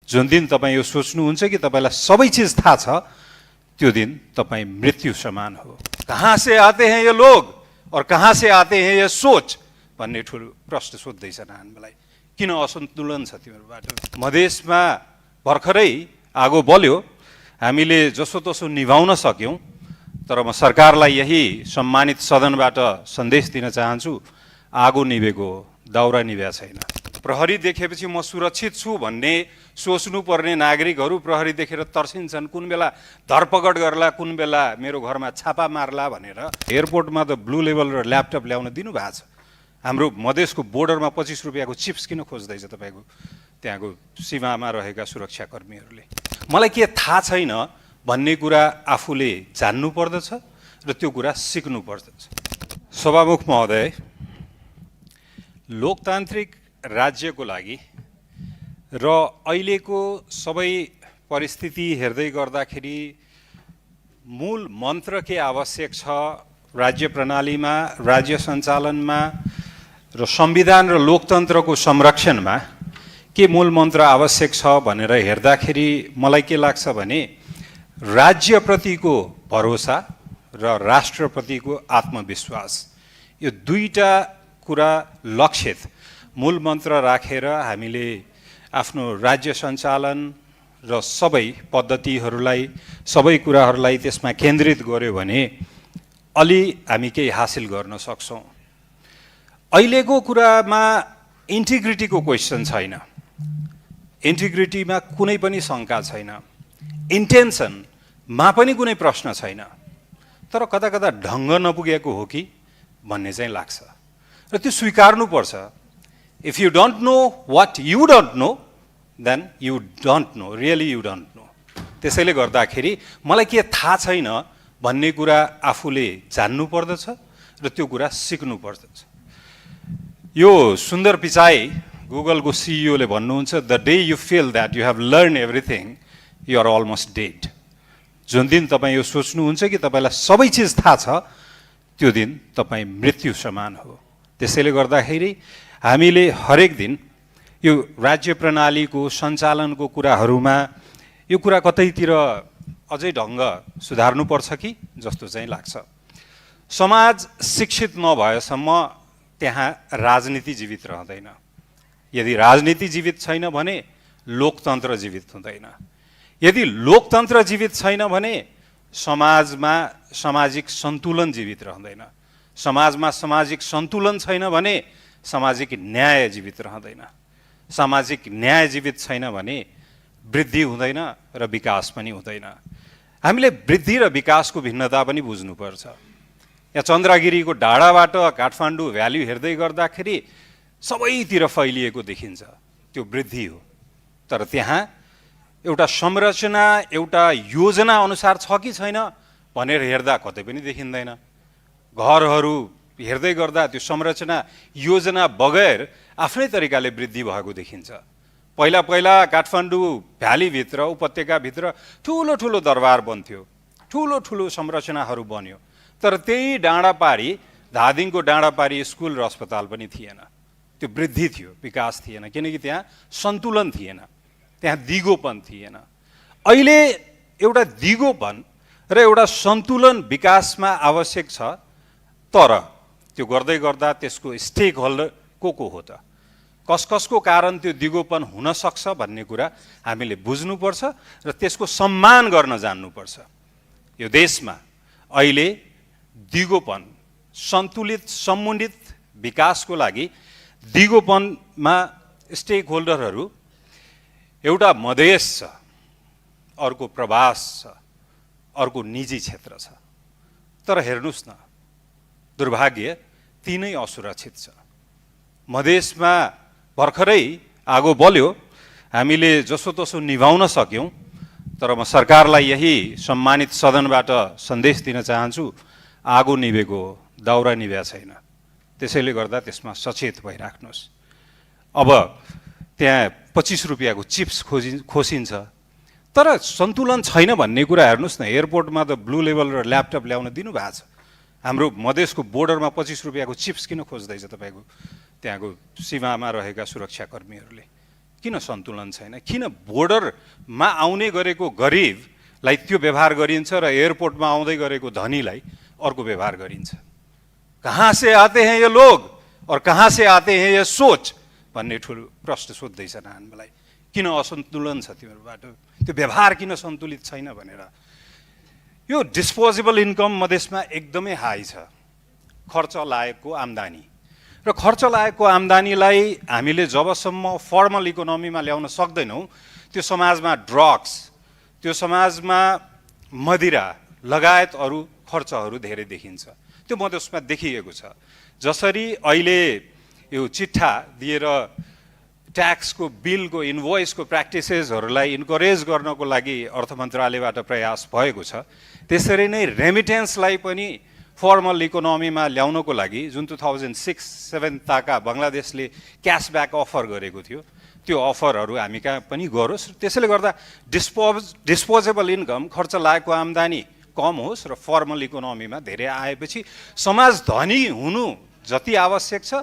जुन दिन तपाईँ यो सोच्नुहुन्छ कि तपाईँलाई सबै चिज थाहा छ, त्यो दिन तपाईँ मृत्यु समान हो। कहाँ से आते हैं ये लोग और कहाँ से आते हैं ये सोच भन्ने ठुलो प्रश्न सोध्दैछन् हामीलाई। किन असन्तुलन छ तिमीहरूबाट? मधेसमा भर्खरै आगो बल्यो, हामीले जसोतसो निभाउन सक्यौँ, तर म सरकारलाई यही सम्मानित सदनबाट सन्देश दिन चाहन्छु, आगो निभेको हो, दाउरा निभ्या छैन। प्रहरी देखेपछि म सुरक्षित छु भन्ने सोच्नुपर्ने नागरिकहरू प्रहरी देखेर तर्सिन्छन्, कुन बेला धरपकड गर्ला, कुन बेला मेरो घरमा छापा मार्ला भनेर। एयरपोर्टमा त ब्लू लेभल र ल्यापटप ल्याउन दिनुभएको छ। हाम्रो मधेसको बोर्डरमा 25 रुपियाँको चिप्स किन खोज्दैछ तपाईँको त्यहाँको सीमामा रहेका सुरक्षाकर्मीहरूले? मलाई के थाहा छैन भन्ने कुरा आफूले जान्नु पर्दछ र त्यो कुरा सिक्नु पर्दछ। सभामुख महोदय, लोकतान्त्रिक राज्यको लागि र अहिलेको सबै परिस्थिति हेर्दै गर्दाखेरि मूल मन्त्र के आवश्यक छ राज्य प्रणालीमा, राज्य सञ्चालनमा र संविधान र लोकतन्त्रको संरक्षणमा के मूल मन्त्र आवश्यक छ भनेर हेर्दाखेरि मलाई के लाग्छ भने राज्यप्रतिको भरोसा र राष्ट्रप्रतिको आत्मविश्वास, यो दुईटा कुरा लक्षित मूल मन्त्र राखेर हामीले आफ्नो राज्य सञ्चालन र सबै पद्धतिहरूलाई, सबै कुराहरूलाई त्यसमा केन्द्रित गर्यो भने अलि हामी केही हासिल गर्न सक्छौँ। अहिलेको कुरामा इन्टिग्रिटीको क्वेसन छैन, इन्टिग्रिटीमा कुनै पनि शङ्का छैन, इन्टेन्सनमा पनि कुनै प्रश्न छैन, तर कता कता ढङ्ग नपुगेको हो कि भन्ने चाहिँ लाग्छ र त्यो स्वीकार्नुपर्छ। If you don't know what you don't know then you don't know, really you don't know. त्यसैले गर्दाखेरि मलाई के थाहा छैन भन्ने कुरा आफूले जान्नु पर्दछ र त्यो कुरा सिक्नु पर्दछ। यो सुन्दर पिचाई गुगलको सिइओले भन्नुहुन्छ, the day you feel that you have learn everything you are almost dead. जुन दिन तपाईँ यो सोच्नुहुन्छ कि तपाईँलाई सबै चिज थाहा छ, त्यो दिन तपाईँ मृत्यु समान हो। त्यसैले गर्दाखेरि हामीले हरेक दिन यो राज्य प्रणालीको सञ्चालनको कुराहरूमा यो कुरा कतैतिर अझै ढङ्ग सुधार्नुपर्छ कि जस्तो चाहिँ लाग्छ। समाज शिक्षित नभएसम्म त्यहाँ राजनीति जीवित रहँदैन। यदि राजनीति जीवित छैन भने लोकतन्त्र जीवित हुँदैन। यदि लोकतन्त्र जीवित छैन भने समाजमा सामाजिक सन्तुलन जीवित रहँदैन। समाजमा सामाजिक सन्तुलन छैन भने सामाजिक न्याय जीवित रहँदैन। सामाजिक न्याय जीवित छैन भने वृद्धि हुँदैन र विकास पनि हुँदैन। हामीले वृद्धि र विकासको भिन्नता पनि बुझ्नुपर्छ। यहाँ चन्द्रगिरीको डाँडाबाट काठमाडौँ भ्याली हेर्दै गर्दाखेरि सबैतिर फैलिएको देखिन्छ, त्यो वृद्धि हो। तर त्यहाँ एउटा संरचना, एउटा योजना अनुसार छ कि छैन भनेर हेर्दा कतै पनि देखिँदैन। घरहरू हेर्दै गर्दा त्यो संरचना योजना बगैर आफ्नै तरिकाले वृद्धि भएको देखिन्छ। पहिला पहिला काठमाडौँ भ्यालीभित्र, उपत्यकाभित्र ठुलो ठुलो दरबार बन्थ्यो, ठुलो ठुलो संरचनाहरू बन्यो, तर त्यही डाँडापारी, धादिङको डाँडापारी स्कुल र अस्पताल पनि थिएन। त्यो वृद्धि थियो, विकास थिएन, किनकि त्यहाँ सन्तुलन थिएन, त्यहाँ दिगोपन थिएन। अहिले एउटा दिगोपन र एउटा सन्तुलन विकासमा आवश्यक छ, तर त्यो गर्दै गर्दा त्यसको स्टेक होल्डर को हो त, कसको कारण त्यो दिगोपन हुन सक्छ भन्ने कुरा हामीले बुझ्नुपर्छ र त्यसको सम्मान गर्न जान्नुपर्छ। यो देशमा अहिले दिगोपन, सन्तुलित समुन्नत विकासको लागि दिगोपनमा स्टेक होल्डरहरू एउटा मधेस छ, अर्को प्रवास छ, अर्को निजी क्षेत्र छ। तर हेर्नुहोस् न, दुर्भाग्य तीनै असुरक्षित छ। मधेसमा भर्खरै आगो बल्यो, हामीले जसोतसो निभाउन सक्यौँ, तर म सरकारलाई यही सम्मानित सदनबाट सन्देश दिन चाहन्छु, आगो निभेको हो, दाउरा निभ्या छैन। त्यसैले गर्दा त्यसमा सचेत भइराख्नुहोस्। अब त्यहाँ 25 रुपियाँको चिप्स खोसिन्छ, तर सन्तुलन छैन भन्ने कुरा हेर्नुहोस् न। एयरपोर्टमा त ब्लू लेभल र ल्यापटप ल्याउन दिनुभएको छ। हाम्रो मधेसको बोर्डरमा 25 रुपियाँको चिप्स किन खोज्दैछ तपाईँको त्यहाँको सीमामा रहेका सुरक्षाकर्मीहरूले? किन सन्तुलन छैन? किन बोर्डरमा आउने गरेको गरिबलाई त्यो व्यवहार गरिन्छ र एयरपोर्टमा आउँदै गरेको धनीलाई अर्को व्यवहार गरिन्छ? कहाँ से आते हैं ये लोग और कहाँ से आते हैं ये सोच भन्ने ठुलो प्रश्न सोध्दैछन् हामीलाई। किन असन्तुलन छ तिमीहरूबाट? त्यो व्यवहार किन सन्तुलित छैन भनेर। यो डिस्पोजेबल इन्कम मधेसमा एकदमै हाई छ, खर्च लागेको आम्दानी। र खर्च लागेको आम्दानीलाई हामीले जबसम्म फर्मल इकोनोमीमा ल्याउन सक्दैनौँ, त्यो समाजमा ड्रग्स, त्यो समाजमा मदिरा लगायत अरू खर्चहरू धेरै देखिन्छ। त्यो मधेसमा देखिएको छ। जसरी अहिले यो चिट्ठा दिएर ट्याक्सको बिलको इन्भोइसको प्र्याक्टिसेसहरूलाई इन्करेज गर्नको लागि अर्थ मन्त्रालयबाट प्रयास भएको छ, त्यसरी नै रेमिटेन्सलाई पनि फर्मल इकोनोमीमा ल्याउनको लागि जुन 2006-07 ताका बङ्गलादेशले क्यासब्याक अफर गरेको थियो, त्यो अफरहरू हामी कहाँ पनि गरोस्। त्यसैले गर्दा डिस्पोजेबल इन्कम, खर्च लागेको आम्दानी कम होस् र फर्मल इकोनोमीमा धेरै आएपछि समाज धनी हुनु जति आवश्यक छ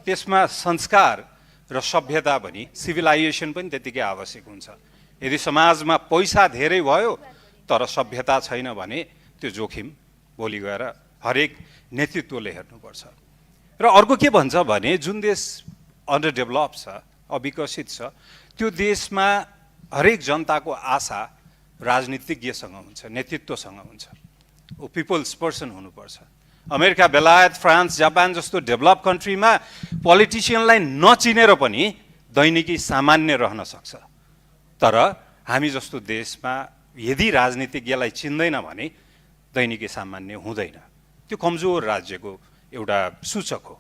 त्यसमा संस्कार र सभ्यता पनि, सिभिलाइजेसन पनि त्यतिकै आवश्यक हुन्छ। यदि समाजमा पैसा धेरै भयो तर सभ्यता छैन भने त्यो जोखिम भोलि गएर हरेक नेतृत्वले हेर्नुपर्छ। र अर्को के भन्छ भने जुन देश अन्डर डेभलप छ, अविकसित छ, त्यो देशमा हरेक जनताको आशा राजनीतिज्ञसँग हुन्छ, नेतृत्वसँग हुन्छ। ऊ पिपल्स पर्सन हुनुपर्छ। अमेरिका, बेलायत, फ्रान्स, जापान जस्तो डेभलप कन्ट्रीमा पोलिटिसियनलाई नचिनेर पनि दैनिकी सामान्य रहन सक्छ। तर हामी जस्तो देशमा यदि राजनीतिज्ञलाई चिन्दैन भने दैनिकी सामान्य हुँदैन। त्यो कमजोर राज्यको एउटा सूचक हो।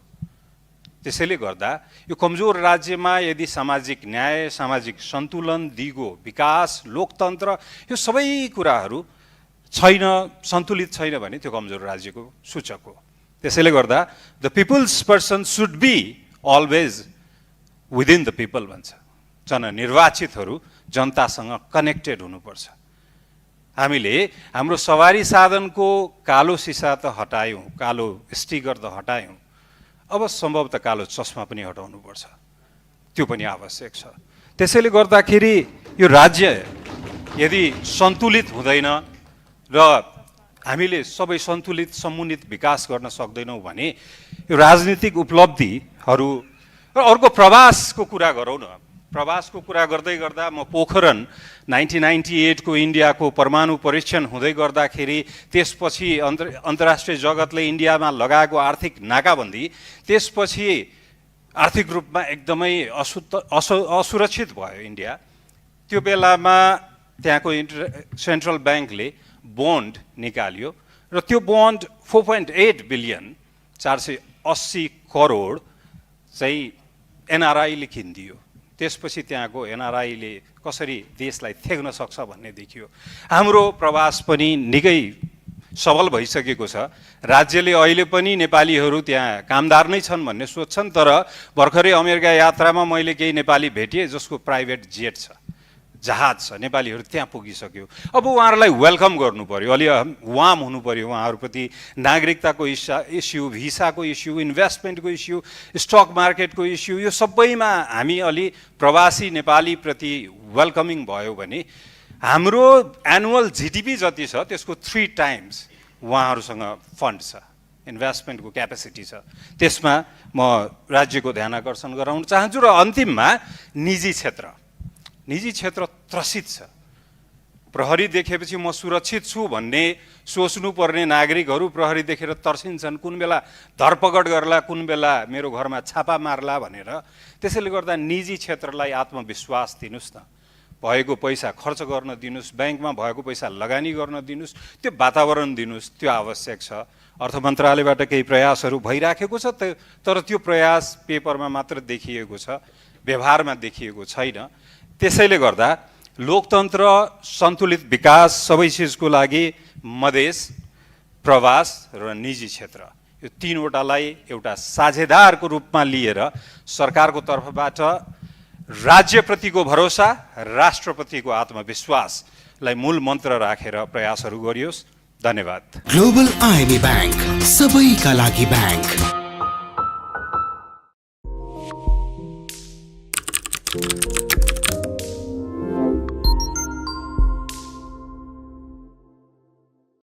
त्यसैले गर्दा यो कमजोर राज्यमा यदि सामाजिक न्याय, सामाजिक सन्तुलन, दिगो विकास, लोकतन्त्र, यो सबै कुराहरू छैन, सन्तुलित छैन भने त्यो कमजोर राज्यको सूचक हो। त्यसैले गर्दा the peoples person should be always within the people भन्छ। जननिर्वाचितहरू जनतासँग कनेक्टेड हुनुपर्छ। हामीले हाम्रो सवारी साधनको कालो सिसा त हटायौँ, कालो स्टिकर त हटायौँ, अब सम्भवतः कालो चस्मा पनि हटाउनुपर्छ। त्यो पनि आवश्यक छ। त्यसैले गर्दाखेरि यो राज्य यदि सन्तुलित हुँदैन र हामीले सबै सन्तुलित समुन्नत विकास गर्न सक्दैनौँ भने यो राजनीतिक उपलब्धिहरू र अर्को प्रवासको कुरा गरौँ न। प्रवासको कुरा गर्दै गर्दा म पोखरण 1998 को इन्डियाको परमाणु परीक्षण हुँदै गर्दाखेरि त्यसपछि अन्तर्राष्ट्रिय जगतले इन्डियामा लगाएको आर्थिक नाकाबन्दी, त्यसपछि आर्थिक रूपमा एकदमै असुरक्षित भयो इन्डिया। त्यो बेलामा त्यहाँको सेन्ट्रल ब्याङ्कले बोन्ड निकाल्यो र त्यो बोन्ड 4.8 बिलियन 480 करोड चाहिँ एनआरआईले किनिदियो। त्यसपछि त्यहाँको एनआरआईले कसरी देशलाई थेग्न सक्छ भन्ने देखियो। हाम्रो प्रवास पनि निकै सबल भइसकेको छ। राज्यले अहिले पनि नेपालीहरू त्यहाँ कामदार नै छन् भन्ने सोच्छन्, तर भर्खरै अमेरिका यात्रामा मैले केही नेपाली भेटेँ जसको प्राइभेट जेट छ, जहाज छ, नेपालीहरू त्यहाँ पुगिसक्यो। अब उहाँहरूलाई वेलकम गर्नु पर्यो, अलि वार्म हुनु पर्यो उहाँहरूप्रति। नागरिकताको इस्यु, भिसाको इस्यु, इन्भेस्टमेन्टको इस्यु, स्टक मार्केटको इस्यु, यो सबैमा हामी अलि प्रवासी नेपालीप्रति वेलकमिङ भयो भने हाम्रो एनुअल जिडिपी जति छ त्यसको 3 टाइम्स उहाँहरूसँग फन्ड छ, इन्भेस्टमेन्टको क्यापेसिटी छ। त्यसमा म राज्यको ध्यान आकर्षण गराउन चाहन्छु। र अन्तिममा निजी क्षेत्र त्रसित छ। प्रहरी देखेपछि म सुरक्षित छु भन्ने सोच्नुपर्ने नागरिकहरू प्रहरी देखेर तर्सिन्छन्, कुन बेला धरपकड गर्ला, कुन बेला मेरो घरमा छापा मार्ला भनेर। त्यसैले गर्दा निजी क्षेत्रलाई आत्मविश्वास दिनुस् न, भएको पैसा खर्च गर्न दिनुस्, ब्याङ्कमा भएको पैसा लगानी गर्न दिनुस्, त्यो वातावरण दिनुस्, त्यो आवश्यक छ। अर्थ मन्त्रालयबाट केही प्रयासहरू भइराखेको छ, तर त्यो प्रयास पेपरमा मात्र देखिएको छ, व्यवहारमा देखिएको छैन। त्यसैले गर्दा लोकतन्त्र, सन्तुलित विकास, सबै चिजको लागि मधेस, प्रवास र निजी क्षेत्र, यो तीनवटालाई एउटा साझेदारको रूपमा लिएर सरकारको तर्फबाट राज्यप्रतिको भरोसा, राष्ट्रप्रतिको आत्मविश्वासलाई मूल मन्त्र राखेर प्रयासहरू गरियोस्। धन्यवाद। ग्लोबल आईएमई बैंक, सबैका लागि बैंक।